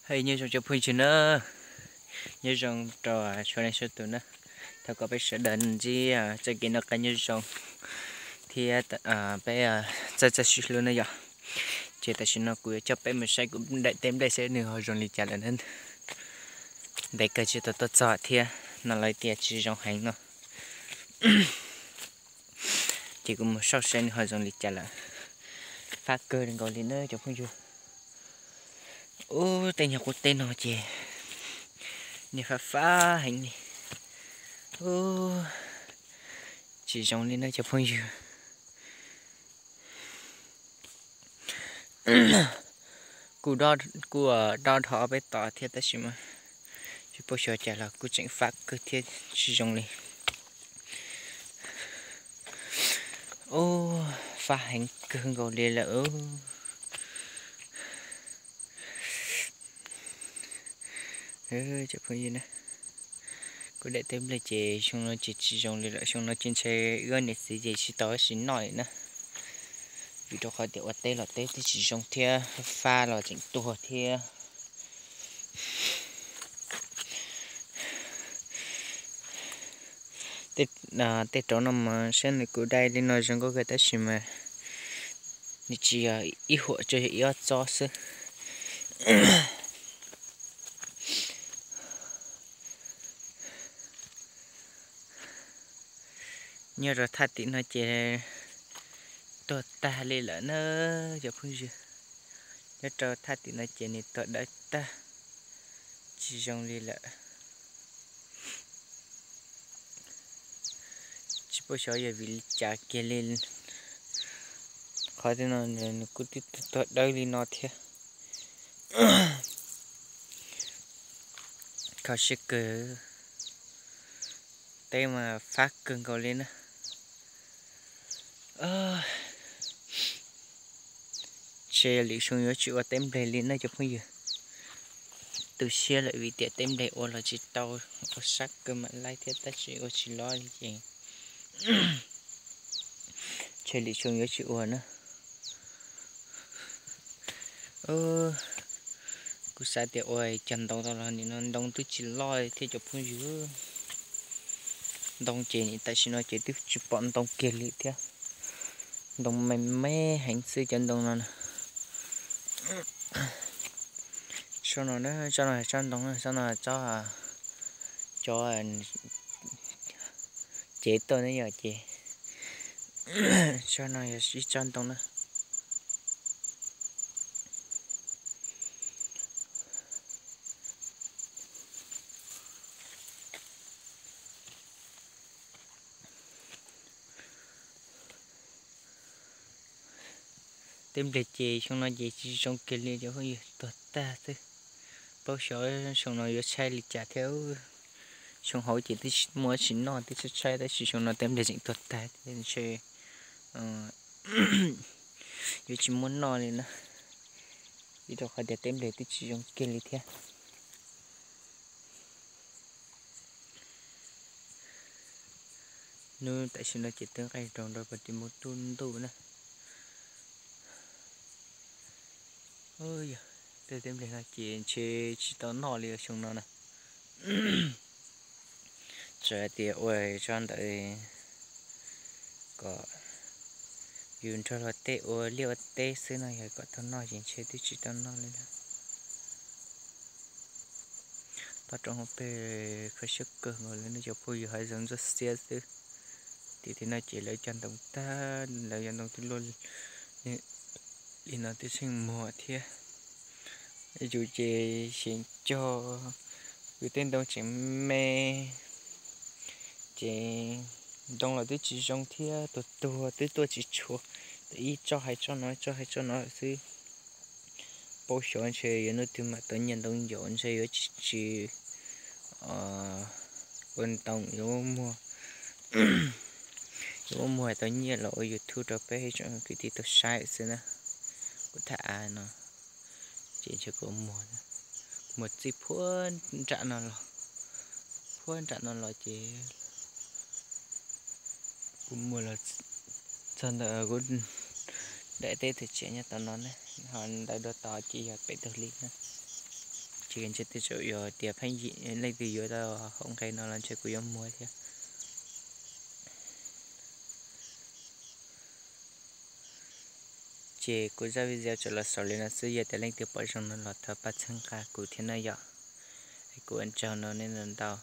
Hej, nyob zoo cov phooj ywg na, nyob zoo rau sawv daws sawv tus na. Thov kom peb sawv daws ntsib txoj kev noj qab nyob zoo thiab peb txawj txawj sib hlub na yom. Ces tam sim no kuv yuav coj peb mus saib kuv daim teb nplej seb nws ho zoo li cas lawm na. Ntev kawg tsis tau tuaj txog thiab no lawv tias tsis zoo heev no. Ces kuv mus saib seb nws ho zoo li cas lawm. Fab kawg nkaus li na cov phooj ywg. Ub, tej nyuag qub teb no ces niag fab fab heev li. Ub, tsis zoo li na cov phooj ywg. Kuj, kuj dob dhau peb tom thiab tab sis mas tsis paub xyov cas los kuj tseem fab kawg thiab tsis zoo li. Ub, fab heev kawg nkaus li lawm. Cov phooj ywg na, kuv daim teb nplej ces xyoo no ces tsis zoo li lawm, xyoo no ces ntshe wb niam txiv ces tsis tau sim noj li na. Vim rau qhov tias ua teb los teb twb tsis zoo thiab, fab los tseem tuag thiab. Tej rau no mas saib nws kuj dai li no zoo nkauj kawg tab sis mas nws tsis yog ib huam, tsuas yog ib ob tsob xwb. Nyob rau thaj tim no ces tuag tag li lawm na cov phooj ywg. Nyob rau thaj tim no ces nws tuag dawb tag, tsis zoo li lawm. Tsis paub xyov yog vim li cas kiag li, qhov tim no nws kuj twb tuag dawb li no thiab. Kho siab kawg, teb mas fab kawg nkaus li na. Ntshe lwm xyoo yuav tsis ua teb nplej li na cov phooj ywg. Tu siab lawm vim tias teb nplej ua los tsis tau, ua sab kawg mam laib thiab tab sis ua tsis loj li ces ntshe lwm xyoo yuav tsis ua na. Kuv xav tias ua cog ntoo tau los nim no ntoo twb tsis loj thiab cov phooj ywg. Ntoo ces nim tam sim no ces twb tsis pom ntoo kiag li thiab. Ntoo me me heev xwb cov ntoo no na. Tsob no, tsob no tsob ntoo, tsob no tsob, cov cev tuaj ne yom ces tsob no yog ib tsob ntoo na. Teb nplej ces xyoo no ces tsis zoo kiag li cov phooj ywg, tuag tag xwb. Paub xyov xyoo no yuav tshaib li cas thiab. Xyoo hauv ces twb muaj tsis noj twb tshaib tshaib tab sis xyoo no teb nplej tseem tuag tag thiab ntshe yuav tsis muaj noj li na, vim rau qhov tias teb nplej twb tsis zoo kiag li thiab. Hnub tam sim no ces twb nqaij nroos rau puag tim npoo ntuj na. Yog tej teb nplej no ces ntshe tsis tau noj li xyoo no na. Txawm tias ua tsob ntawd kom yus nrog luag tej ua liaj ua teb xwb no yog kom tau noj ces ntshe twb tsis tau noj li na. Toj roob hauv pes kho siab kawg nkaus li no cov phooj ywg, hav zoov ntsuab xiab xwb. Tim tim no ces lawv cog ntoo tag, lawv cog ntoo twb luaj li no twb tsheej muag thiab. Yus ces xyeem cog, yus tej ntoo tseem me, ces ntoo los twb tsis zoo thiab, tuag tuag twb tuaj tsis tshua, ib tsob hais tsob no, ib tsob hais tsob no xwb. Paub xyov ntshe yuav hnub twg mam tau nyiaj ntoo yaum, ntshe yuav tsis tsis ua ntoo, yuav muaj, yuav muaj tau nyiaj los ua YouTube rau peb tsoom kwv tij tau saib xwb na. Kuv tham av no ces ntshe kuv muag, muag txij puag nram no los, puag nram no los ces kuv muag los txog ntawm kuv daim teb tag tsev nyob tom no ne, ho ntawd dua tod ces yog pem tag li na. Ces ntshe tej zaum yog tias pheej leej twg yuav tau hauv nqe no los ntshe kuv yuav muag thiab. Ces kuv zaj video tso los xaus li no xwb, yog tias leej twg pom zoo no los thov pab txhawb nqa kuv thiab no yom. Kuv ua tsaug no nej ntau.